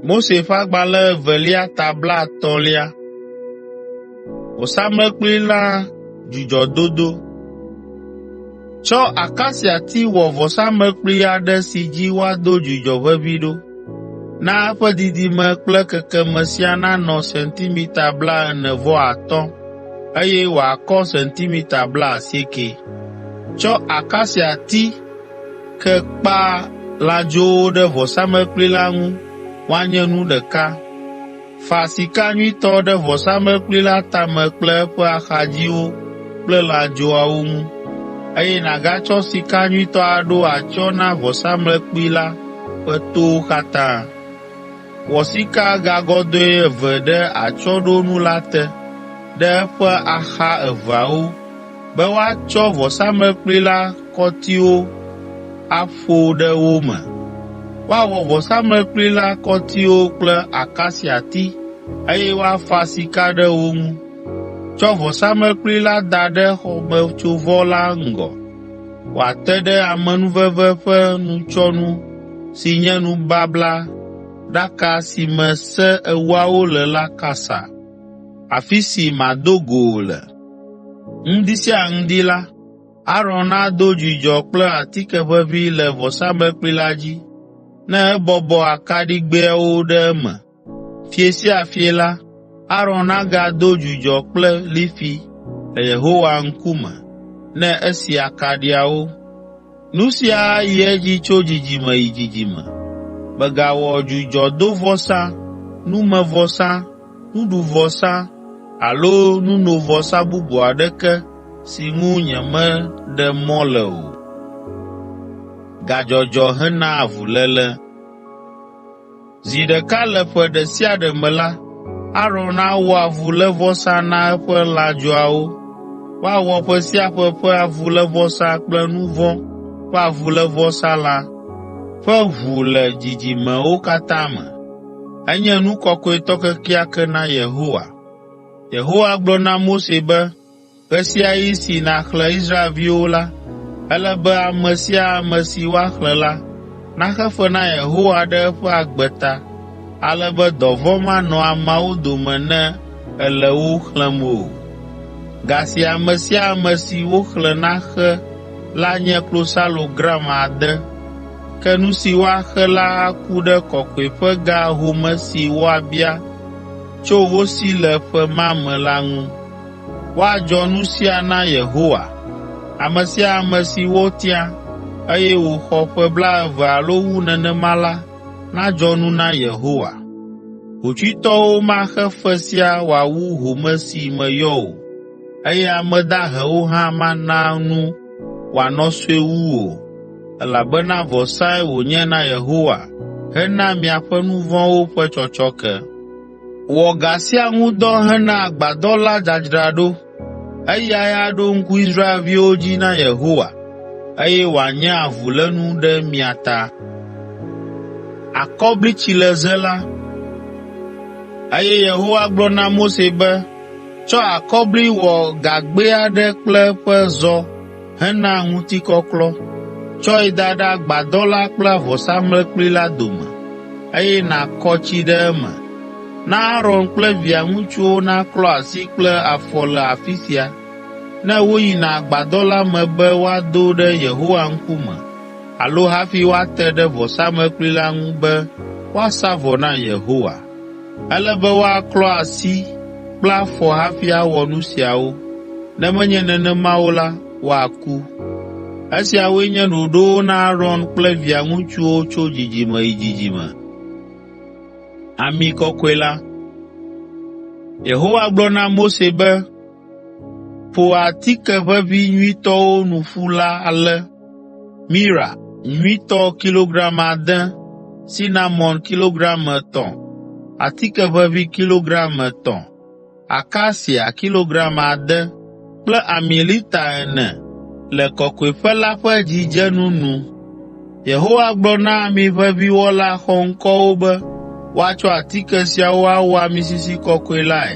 Mose ƒe Agbalẽ Evelia ta blaetɔ̃lia. Vɔsamlekpui la dzudzɔdodo. Tsɔ akasiati wɔ vɔsamlekpui aɖe si dzi woado dzudzɔ ʋeʋĩ ɖo. Na eƒe didime kple kekeme siaa nanɔ sentimita blaene-vɔ-atɔ̃, eye wòakɔ sentimita blaasieke. Tsɔ akasiati ke kpa lãdzowo ɖe vɔsamlekpui la ŋu woanye nu ɖeka. Fa sika nyuitɔ ɖe vɔsamlekpui la tame kple eƒe axadziwo kple lãdzoawo ŋu, eye nàgatsɔ sika nyuitɔ aɖo atsyɔ̃ na vɔsamlekpui la ƒe towo katã. Wɔ sikagagɔdɔ̃e eve ɖe atsyɔ̃ɖonu la te, ɖe eƒe axa eveawo be woatsɔ vɔsamlekpui la kɔtiwo aƒo ɖe wo me. Woawɔ vɔsamlekpui la kɔtiwo kple akasiati, eye woafa sika ɖe wo ŋu. Tsɔ vɔsamlekpui la da ɖe xɔmetsovɔ la ŋgɔ, wòate ɖe amenuveve ƒe nutsyɔnu si nye nubablaɖaka si me Se Ewoawo le la kasa, afi si mado go wò le. Ŋdi sia ŋdi la, Aron ado dzudzɔ kple atike ʋeʋĩ le vɔsamlekpui la dzi, ne ebɔbɔ akaɖigbɛawo ɖe eme. Fiẽ sia fiẽ la, Aron nagado dzudzɔ kple lifi le Yehowa ŋkume ne esi akaɖiawo. Nu sia ayi edzi tso dzidzime yi dzidzime. Mègawɔ dzudzɔdovɔsa, numevɔsa, nuɖuvɔsa alo nunovɔsa bubu aɖeke si ŋu nyemeɖe mɔ le o.” Zi ɖeka le ƒe ɖe sia ɖe me la, Aron awɔ avulévɔsa na eƒe lãdzoawo. Woawɔ ƒe sia ƒe ƒe avulévɔsa kple nu vɔ̃ ƒe avulévɔsalã ƒe ʋu le dzidzimewo katã me. Enye nu kɔkɔetɔ kekeake na Yehowa. Yehowa gblɔ na Mose be, “Ɣe sia ɣi si nàxlẽ Israelviwo la, ele be ame sia ame si woaxlẽ la, naxe fe na Yehowa ɖe eƒe agbe ta, ale be dɔvɔ̃ manɔ ameawo dome ne èle wo xlẽm o. Ga si ame sia ame si woxlẽ naxe la nye klosalo gram ade. Ke nu si woaxe la aku ɖe kɔkɔeƒega home si woabia tso wo si le ƒe ma me la ŋu. Woadzɔ nu sia na Yehowa. Ame sia ame si wotia, eye wòxɔ ƒe blaeve alo wu nenema la nadzɔ nu na Yehowa. Hotsuitɔwo maxe fe sia wòawu home si meyɔ o, eye ame dahewo hã mana nu wòanɔ sue wu o, elabena vɔsae wònye na Yehowa hena miaƒe nu vɔ̃wo ƒe tsɔtsɔke. Wɔ ga sia ŋu dɔ hena agbadɔ la dzadzraɖo. Eyae aɖo ŋku Israelviwo dzi na Yehowa, eye wòanye avulénu ɖe mia ta.” Eye Yehowa gblɔ na Mose be, “Tsɔ akɔbli wɔ gagbɛ aɖe kple eƒe zɔ hena ŋutikɔklɔ. Tsɔe da ɖe agbadɔ la kple vɔsamlekpui la dome, eye nàkɔ tsi ɖe eme. Na Aron kple via ŋutsuwo naklɔ asi kple afɔ le afi sia, ne woyina agbadɔ la me be woado ɖe Yehowa ŋkume alo hafi woate ɖe vɔsamlekpui la ŋu be woasa vɔ na Yehowa. Ele be woaklɔ asi kple afɔ hafi awɔ nu siawo, ne menye nenema o la, woaku. Esiawoe nye ɖoɖowo na Aron kple via ŋutsuwo tso dzidzime yi dzidzime. Yehowa gblɔ na Mose be, “Ƒo atike ʋeʋĩ nyuitɔwo nu ƒu la ale: mira nyuitɔ kilogram ade, sinamon kilogram etɔ̃, atike ʋeʋĩ kilogram etɔ̃, akasia kilogram ade kple ami lita ene le kɔkɔeƒe la ƒe dzidzenu nu.” Yehowa gblɔ na amiʋeʋĩwɔla xɔŋkɔwo be woatsɔ atike siawo awɔ ami sisi kɔkɔe lae.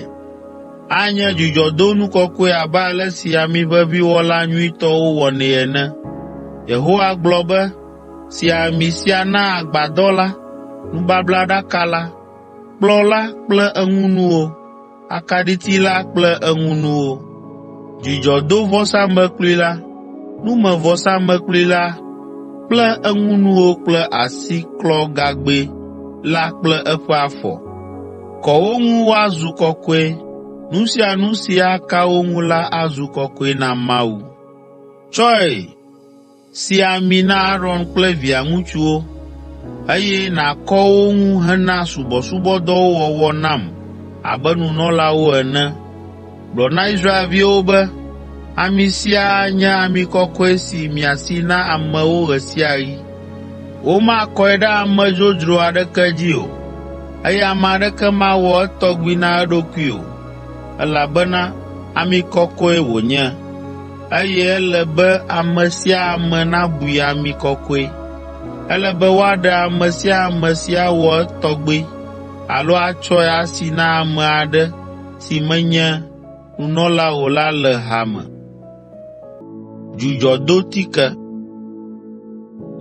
Anye dzudzɔdonu kɔkɔe abe ale si amiʋeʋĩwɔla nyuitɔwo wɔnɛ ene. Yehowa gblɔ be, “Si ami sia na agbadɔ la.” nubablaɖaka la, kplɔ̃ la kple eŋunuwo, akaɖiti la kple eŋunuwo, dzudzɔdovɔsamlekpui la, numevɔsamlekpui la kple eŋunuwo kple asiklɔgagbɛ la kple eƒe afɔ. Kɔ wo ŋu woazu kɔkɔe. Nu sia nu si aka wo ŋu la azu kɔkɔe na Mawu. Tsɔe si ami na Aron kple via ŋutsuwo, eye nàkɔ wo ŋu hena subɔsubɔdɔwo wɔwɔ nam abe nunɔlawo ene. Gblɔ na Israelviwo be, ‘Ami sia anye ami kɔkɔe si miasi na amewo ɣe sia ɣi. Womakɔe ɖe ame dzodzro aɖeke dzi o, eye ame aɖeke mawɔ etɔgbi na eɖokui o, elabena ami kɔkɔe wònye, eye ele be ame sia ame nabui ami kɔkɔe. Ele be woaɖe ame sia ame si awɔ etɔgbi alo atsɔe asi na ame aɖe si menye nunɔla o la le hame.’ ”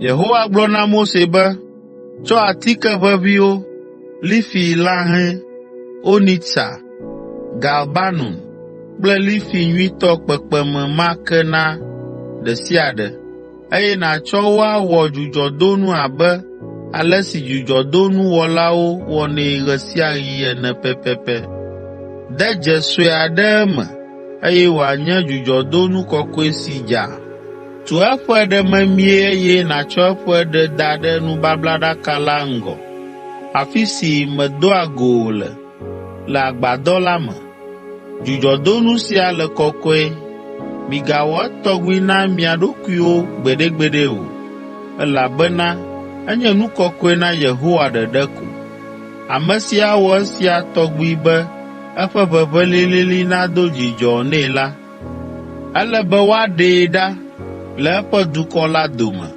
Yehowa gblɔ na Mose be, “Tsɔ atike ʋeʋĩwo, lifi lãhɛ, onitsa, galbanum kple lifi nyuitɔ kpekpeme ma ke na ɖe sia ɖe, eye nàtsɔ wo awɔ dzudzɔdonu abe ale si dzudzɔdonuwɔlawo wɔnɛ ɣe sia ɣi ene pɛpɛpɛ. De dze sue aɖe eme, eye wòanye dzudzɔdonu kɔkɔe si dza. Tu eƒe ɖe memie eye nàtsɔ eƒe ɖe da ɖe nubablaɖaka la ŋgɔ, afi si medoa go wò le, le agbadɔ la me. Dzudzɔdonu sia le kɔkɔe, migawɔ etɔgbi na mia ɖokuiwo gbeɖegbeɖe o, elabena enye nu kɔkɔe na Yehowa ɖeɖe ko. Ame si awɔ esia tɔgbi be eƒe ʋeʋẽ lĩlĩlĩ nado dzidzɔ nɛ la, ele be woaɖee ɖa le eƒe dukɔ la dome.”